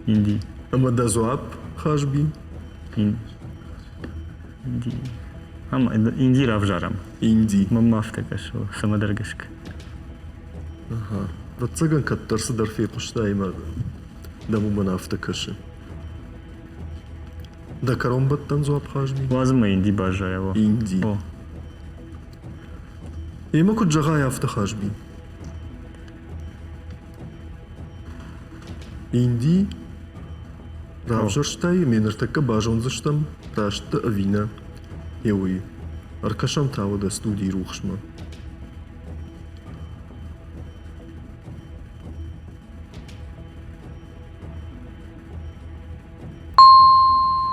Инди. Ӕмӕ дӕ дзуапп, Хазби? Инди. Ӕмӕ Инди равзарӕм. Инди. Мӕнмӕ афтӕ кӕсы, цӕмӕдӕр гӕсгӕ. Ага. Ӕвӕццӕгӕн, кӕддӕр цыдӕр фехъуыстай ӕмӕ дӕм уымӕн афтӕ кӕсы. Дӕ кӕронбӕттӕн дзуапп, Хазби? Уадз ӕмӕ Инди баззайа. Инди. О. Емӕ куыд зӕгъай, афтӕ, Хазби. Инди равзӕрстай ме ныртӕккӕ базондзыстӕм, раст дӕ ӕви нӕ, уый. Ӕркӕсӕм та уӕдӕ студийы рухсмӕ.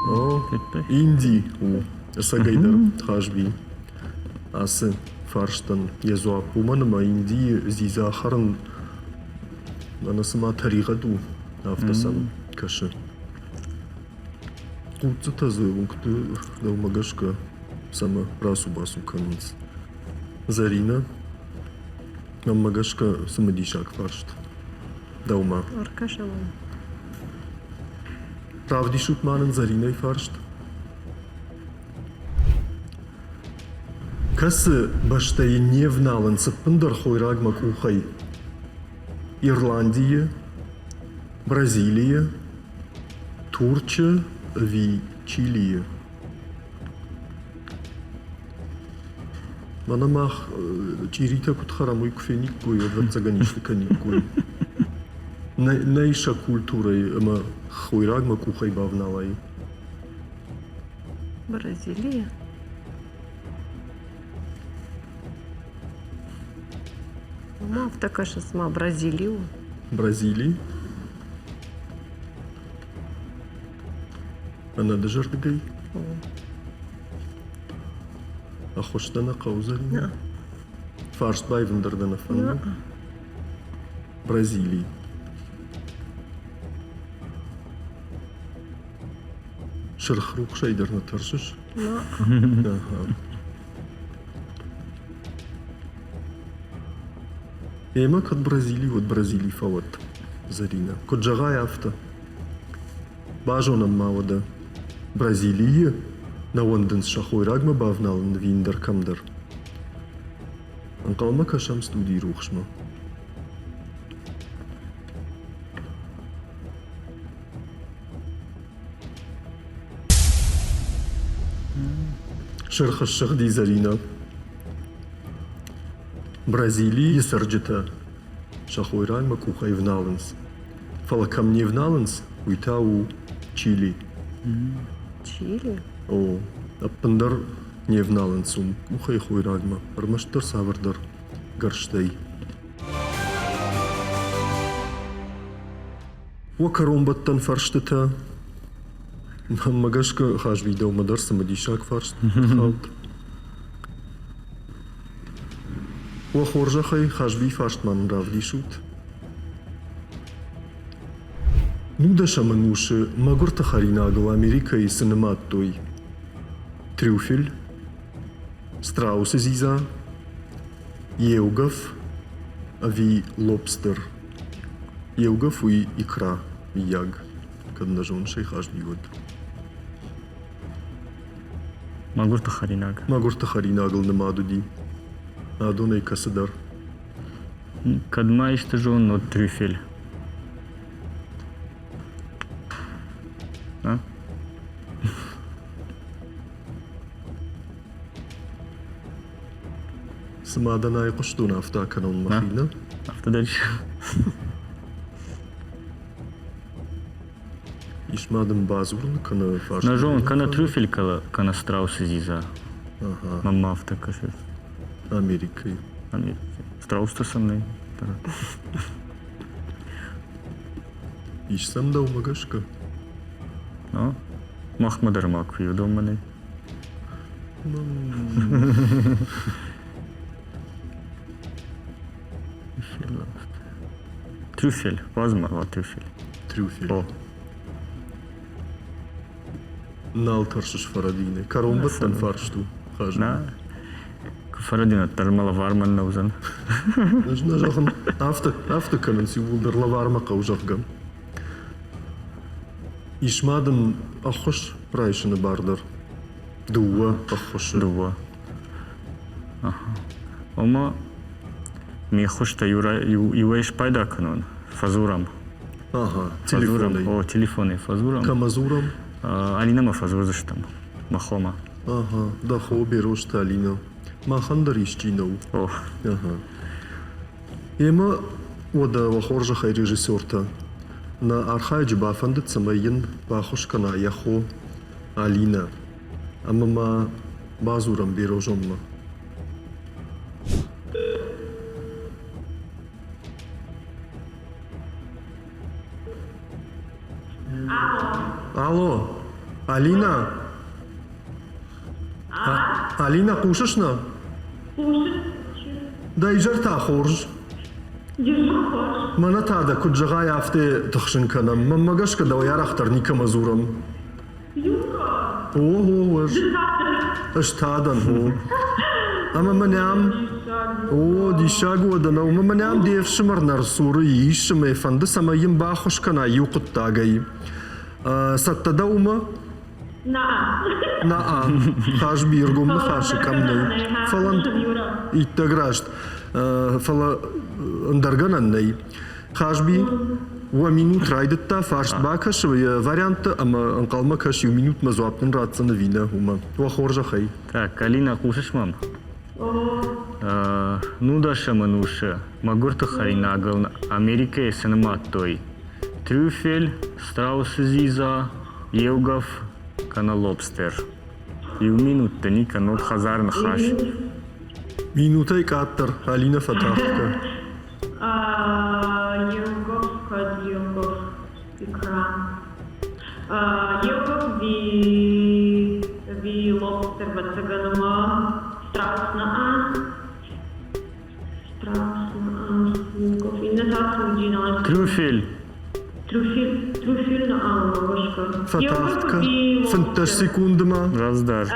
О, Инди у ӕцӕгӕйдӕр Хазби. Ацы фарстӕн йӕ дзуапп уымӕн ӕмӕ Индийы дзидза хӕрын мӕнӕ цыма тӕригъӕд у, афтӕ сӕм кӕсы. Хъуццытӕ дзы уынгты дӕумӕ гӕсгӕ цӕмӕ рацу-бацу кӕнынц. Зӕринӕ, мӕнмӕ гӕсгӕ цымыдисаг фарст дӕумӕ. Ӕркӕсӕм ӕм. Равдисут ма нын Зӕринӕйы фарст. Кӕцы бӕстӕйы не вналынц ӕппындӕр хойрагмӕ къухӕй? Ирландийы, Бразилийы, Турчы ӕви Чилийы? Мӕнӕ мах чъиритӕ куыд хӕрӕм, уый куы фениккой, ӕвӕццӕгӕн исты кӕниккой. Нӕй сӕ культурӕйы ӕмӕ хойрагмӕ къухӕй бавналай. Бразилия. Ма афтӕ кӕсы, цыма Бразили у. Бразили? Ӕнӕдызӕрдыгӕй? Ӕххуыс дӕ нӕ хъӕудзӕн? Фарст баивын дӕр дӕ нӕ фӕнды? Бразили. Сырх рухсӕй дӕр нӕ тӕрсыс? Ӕмӕ кӕд Бразили, уӕд Бразили фӕуӕд, Зӕринӕ. Куыд зӕгъай, афтӕ. Базонӕм ма уӕдӕ, Бразилийы нӕ уӕндынц сӕ хойрагмӕ бавналын ӕви ӕндӕр кӕмдӕр. Ӕнхъӕлмӕ кӕсӕм студийы рухсмӕ. Сырх ссыгъди Зӕринӕ. Бразилийы цӕрджытӕ сӕ хойрагмӕ къухӕй вналынц. Фӕлӕ кӕм не вналынц, уый та у Чили. Чили? О, ӕппындӕр не вналынц уым къухӕй хойрагмӕ, ӕрмӕстдӕр цавӕрдӕр гӕрзтӕй. Уӕ кӕронбӕттӕн фӕрстытӕ. Мӕнмӕ гӕсгӕ, Хазби, дӕумӕ дӕр цымыдисаг фарст хауд. Уӕ хорзӕхӕй, Хазбийы фарст ма мын равдисут. Нудӕсӕм ӕнусы мӕгуырты хӕринагыл Америкӕйы цы нымадтой? Трюфель, страусы дзидза, еугӕф ӕви лобстер? Еугӕф уый икра, мыййаг, кӕд нӕ зоныс ӕй Хазби, уӕд. Мӕгуырты хӕринаг. Мӕгуырты хӕринагыл нымад уыди. Адонӕй кӕцыдӕр. Кӕд ма исты зонын, уӕд трюфель. А? Цыма дӕ нӕ айхъуыстон афтӕ кӕнон мӕхи, нӕ? Афтӕ дӕр Ис ма дын бадзурын кӕнӕ фарст? Нӕ зонын, кӕнӕ трюфель, кӕнӕ страусы дзидза. Мӕнмӕ афтӕ кӕсы. Америкӕйы. Америкӕйы. Страустӕ сӕм нӕй. Ис сӕм дӕумӕ гӕсгӕ? Махмӕ дӕр ма куы уыдонмӕ нӕй. Трюфель. Уадз-ма трюфель. Трюфель. О. Нал тӕрсыс Фарадины. Кӕронбӕттӕн фарст у, Хазби. Нӕ. Фарадин дӕр мӕ лӕвар мӕн нӕ уыдзӕн. Ӕз нӕ зӕгъын, афтӕ, афтӕ кӕнынц иууылдӕр лӕвармӕ хъӕуы, зӕгъгӕ. Ис ма дын ӕххуыс райсыны бар дӕр. Дыууӕ ӕххуысы. Дыууӕ. Ома ме ххуыстӕ иуӕй спайда кӕнон, фӕдзурӕм. Ага, телефонӕй. О, телефонӕй фӕдзурӕм. Кӕмӕ дзурӕм? Алинӕмӕ фӕдзурдзыстӕм, мӕ хомӕ. Ага, дӕ хо Берозты Алинӕ. Махӕн дӕр исчи нӕу. О. Ага. Емӕ уӕдӕ уӕ хорзӕхӕй режиссертӕ, нӕ архайӕджы бафӕндыд, цӕмӕй йын баххуыс кӕна йӕ хо Алинӕ. Ӕмӕ ма бадзурӕм Берозонмӕ. Алло, Алина? Алина, хъусыс нӕ? Дӕ изӕр та хорз. Мӕнӕ та дӕ куыд зӕгъай, афтӕ тыхсын кӕнӕм. Мӕнмӕ гӕсгӕ дӕуӕй арӕхдӕр никӕмӕ дзурӕм. О, о, ӕз. Ӕз та дӕн, о. Ӕмӕ мӕнӕ ам, о, диссаг уӕдӕ нӕу, ӕмӕ мӕнӕ ам де фсымӕр Нарсуры ис, ӕмӕ фӕнды, цӕмӕй йын баххуыс кӕна иу хъуыддагӕй. Цӕттӕ дӕ уымӕ? Наа. Хазби ӕргом ныхасы къӕм нӕй. Фӕлӕ иттӕг раст. Фӕлӕ ӕндӕр гӕнӕн нӕй. Хазби, уӕ минут райдыдта, фарст бакӕсы йӕ варианттӕ ӕмӕ ӕнхъӕлмӕ кӕс иу минутмӕ дзуапп нын ратдзӕн ӕви нӕ, уымӕ. Уӕ хорзӕхӕй. Так, Алина, хъусыс мӕм? Нудӕсӕм ӕнусы мӕгуырты хӕринагыл Америкӕйы цы нымадтой? Трюфель, страусы дзидза, еугӕф кӕнӕ лобстер. Иу минут дын и кӕннод хӕдзар ныхас. Минутӕй къаддӕр Алинӕ фӕтӕхгӕ. Еугӕф кӕд еугӕф экран. Еугӕф ви лобстер ӕвӕццӕгӕн ӕмӕ страус нӕ Страус еугӕф. Иннӕ та цы уыди Трюфель. Трюфель, трюфель на гӕсгӕ. Фӕтагъд кӕн. 15 секундмӕ. Раздӕр.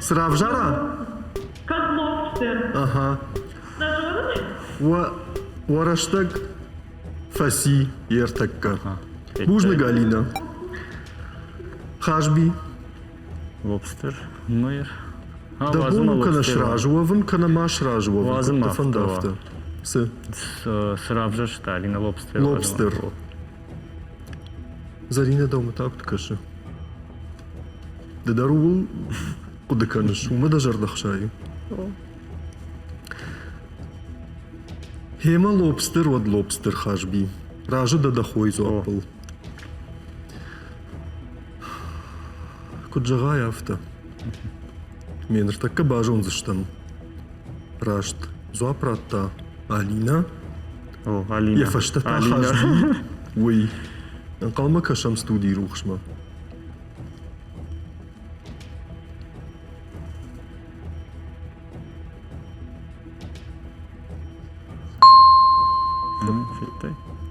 Цы равзара? Кӕд лобстер. Ага. Уӕ, уӕ рӕстӕг фӕци йе ртӕккӕ. Бузныг, Алинӕ. Хазби. Лобстер? Мэр. Дӕ бон у кӕнӕ сразы уӕвын, кӕнӕ ма сразы уӕвын. Куыд дӕ фӕнды афтӕ? Цы? Цы равзӕрста Алина лобстер? Лобстер. Зӕринӕ дӕумӕ та куыд кӕсы? Ды дӕр ууыл хъуыды кӕныс, уымӕ дӕ зӕрдӕ хсайы? Гъемӕ лобстер уӕд лобстер, Хазби. Разы дӕ дӕ хойы дзуаппыл. Куыд зӕгъай, афтӕ. Ме ныртӕккӕ базондзыстӕм. Раст дзуапп радта Алинӕ. О, Алинӕ. Йӕ фӕстӕ та Хазби. Уый. Ӕнхъӕлмӕ кӕсӕм студийы рухсмӕ.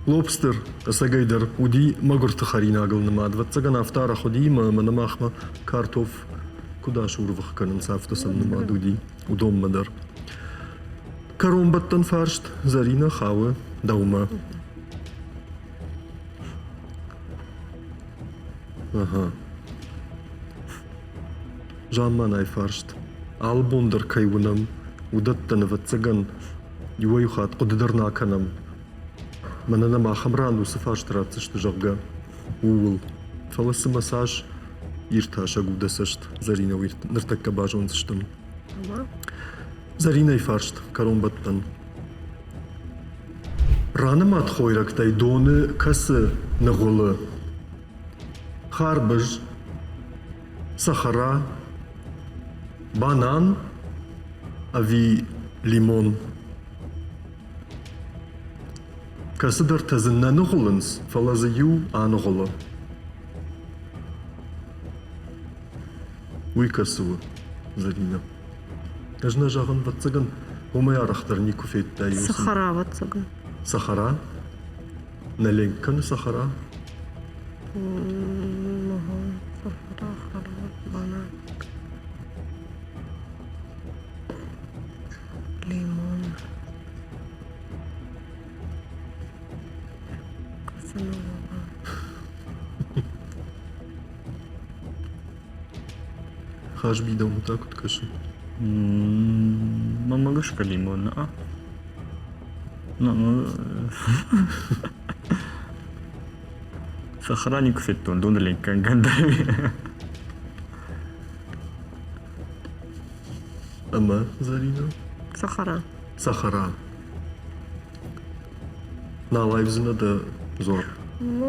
Лобстер, ӕцӕгӕйдӕр, уыди мӕгуырты хӕринагыл нымад. Ӕвӕццӕгӕн, афтӕ арӕх уыди, ӕмӕ мӕнӕ махмӕ картоф куыд асурвых кӕнынц, афтӕ сӕм нымад уыди уыдонмӕ дӕр. Кӕронбӕттӕн фарст Зӕринӕ хауы дӕумӕ. Ага. Замманай фарст. Алы бон дӕр кӕй уынӕм, уыдӕттӕн, ӕвӕццӕгӕн, иуӕй-иу хатт хъуыды дӕр нӕ акӕнӕм. Мӕнӕ нӕм ахӕм ран уыцы фарст ратдзысты, зӕгъгӕ, ууыл. Фӕлӕ цымӕ цас иртасӕг у дӕ цӕст, Зӕринӕ, уый ныртӕккӕ базондзыстӕм. Зӕринӕйы фарст кӕронбӕттӕн. Ранымад хойрӕгтӕй доны кӕцы ныгъуылы? Харбыз, цӕхӕра, банан ӕви лимон? Кӕцыдӕртӕ дзы нӕ ныгъуылынц, фӕлӕ дзы иу аныгъуылы. Уый кӕцы у, Зӕринӕ? Ӕз нӕ зӕгъын, ӕвӕццӕгӕн, уымӕй арӕхдӕр никуы федтай. Цӕхӕра, ӕвӕццӕгӕн. Цӕхӕра? Нӕ ленк кӕны цӕхӕра? Цӕхӕра, хӕра, банан. Лимон. Казанова. Хазби дӕумӕ та куыд кӕсы? Мӕнмӕ гӕсгӕ лимон, а? Ну, Цӕхӕра никуы федтон, доны ленкгӕнгӕ дӕр. Ӕмӕ, Зӕринӕ? Цӕхӕра. Цӕхӕра. Нал аивдзынӕ дӕ дзуапп? Ну,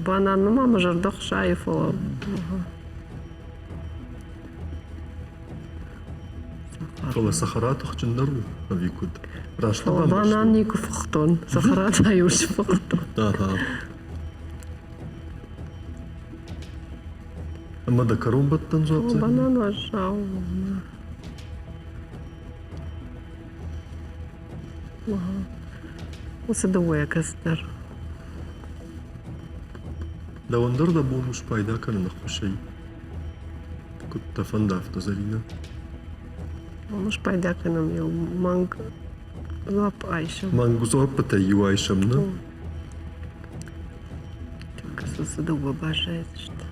банан ма мӕ зӕрдӕ хсайы, фӕлӕ Фӕлӕ цӕхӕра тыхджындӕр у, ӕви куыд? Раст Фӕлӕ банан никуы фыхтон, цӕхӕра та-иу сфыхтон. Ага. Ӕмӕ дӕ кӕронбӕттӕн дзуапп Банан уӕззау. Уыцы дыууӕйӕ кӕцыдӕр. Дӕуӕн дӕр дӕ бон у спайда кӕнын ӕххуысӕй. Куыд дӕ фӕнда, афтӕ, Зӕринӕ. Спайда кӕнӕм иу мӕнг дзуапп айсӕм. Мӕнг дзуаппытӕй иу айсӕм, нӕ? Цы дыууӕ баззайдзысты.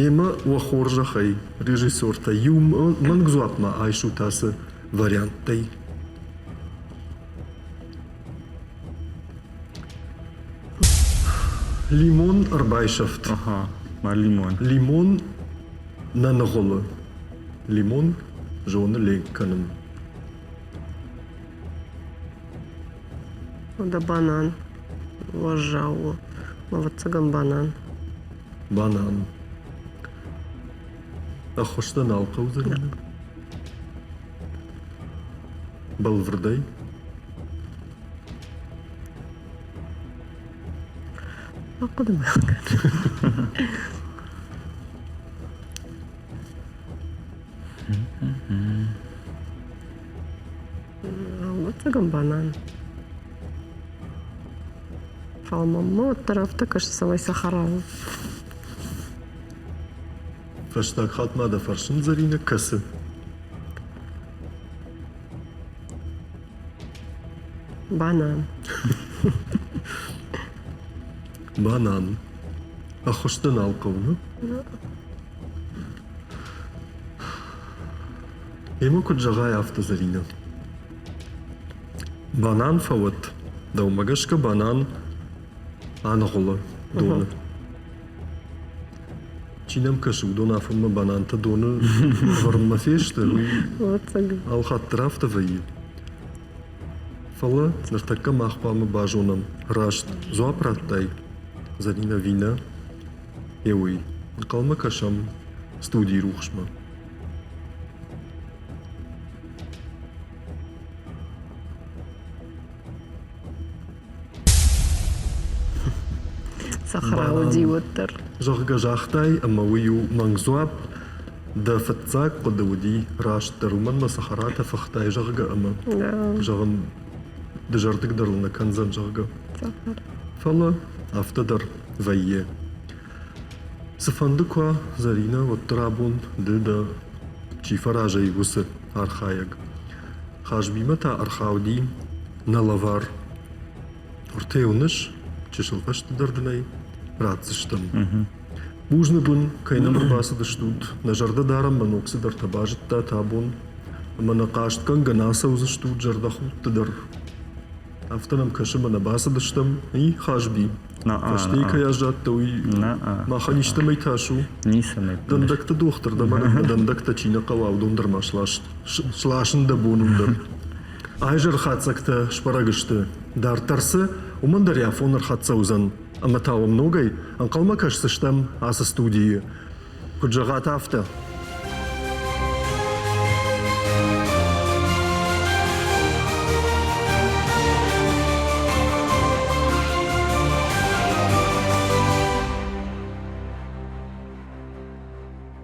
Емӕ уӕ хорзӕхӕй, режиссертӕ, иу мӕнг дзуапмӕ айсут ацы варианттӕй. Лимон ӕрбайсӕфт. Ага, ма лимон. Лимон нӕ ныгъуылы. Лимон зоны ленк кӕнын. Да банан. Уӕззау у. Ӕвӕццӕгӕн банан. Банан. Ӕххуыс дӕ нал хъӕудзӕн? Бӕлвырдӕй? Ахъуыды ма кӕн. Ӕвӕццӕгӕн банан. Фӕлӕ мӕм уӕддӕр афтӕ кӕсы, цӕмӕй цӕхӕра у. Фӕстаг хатт ма дӕ фӕрсын, Зӕринӕ, кӕсы? Банан. Банан. Ӕххуыс дӕ нал хъӕуы, нӕ? Емӕ куыд зӕгъай, афтӕ, Зӕринӕ. Банан фӕуӕд. Дӕумӕ гӕсгӕ банан аныгъуылы доны. Чи нӕм кӕсы, уыдон афонмӕ банантӕ доны ӕвӕрынмӕ фесты, уый алхатт дӕр афтӕ вӕййы. Фӕлӕ ныртӕккӕ мах хъуамӕ базонӕм, раст дзуапп радтай, Зӕринӕ ӕви нӕ, е уый. Ӕнхъӕлмӕ кӕсӕм студийы рухсмӕ. Цӕхӕра уыди уӕддӕр. Зӕгъгӕ, загътай, ӕмӕ уый у мӕнг дзуапп. Дӕ фыццаг хъуыды уыди растдӕр, уымӕн мӕ цӕхӕратӕ фыхтай, зӕгъгӕ, ӕмӕ зӕгъын, дызӕрдыг дӕр ыл нӕ кӕндзӕн, зӕгъгӕ. Фӕлӕ афтӕ дӕр вӕййы. Цыфӕнды куы уа, Зӕринӕ, уӕддӕр абон ды дӕ, чи фӕразӕй, уыцы архайӕг. Хазбимӕ та ӕрхауди нӕ лӕвар. Ӕртӕ уыныс, чысыл фӕстӕдӕр дын ӕй ратдзыстӕм. Бузныг уын, кӕй нӕм ӕрбацыдыстут. Нӕ зӕрдӕ дарӕм мӕ ног цыдӕртӕ базыдтат абон. Ӕмӕ нӕ хъастгӕнгӕ нӕ ацӕудзыстут зӕрдӕхудты дӕр. Афтӕ нӕм кӕсы, мӕ нӕ бацыдыстӕм. И, Хазби, фӕстейы кӕй аззадтӕ, уый махӕн истӕмӕй тас у? Ницӕмӕй. Дӕндӕгты дохтыр дӕ мӕнӕн мӕ дӕндӕгтӕ чи нӕ хъӕуа, уыдон дӕр ма сласын дӕ бон у дӕр. Айзӕр хатдзӕгтӕ сбӕрӕг сты. Дарддӕр цы, уымӕн дӕр йӕ афон ӕрхӕццӕ уыдзӕн. Ӕмӕ та уӕм ногӕй ӕнхъӕлмӕ кӕсдзыстӕм ацы студийы. Куыд зӕгъат, афтӕ.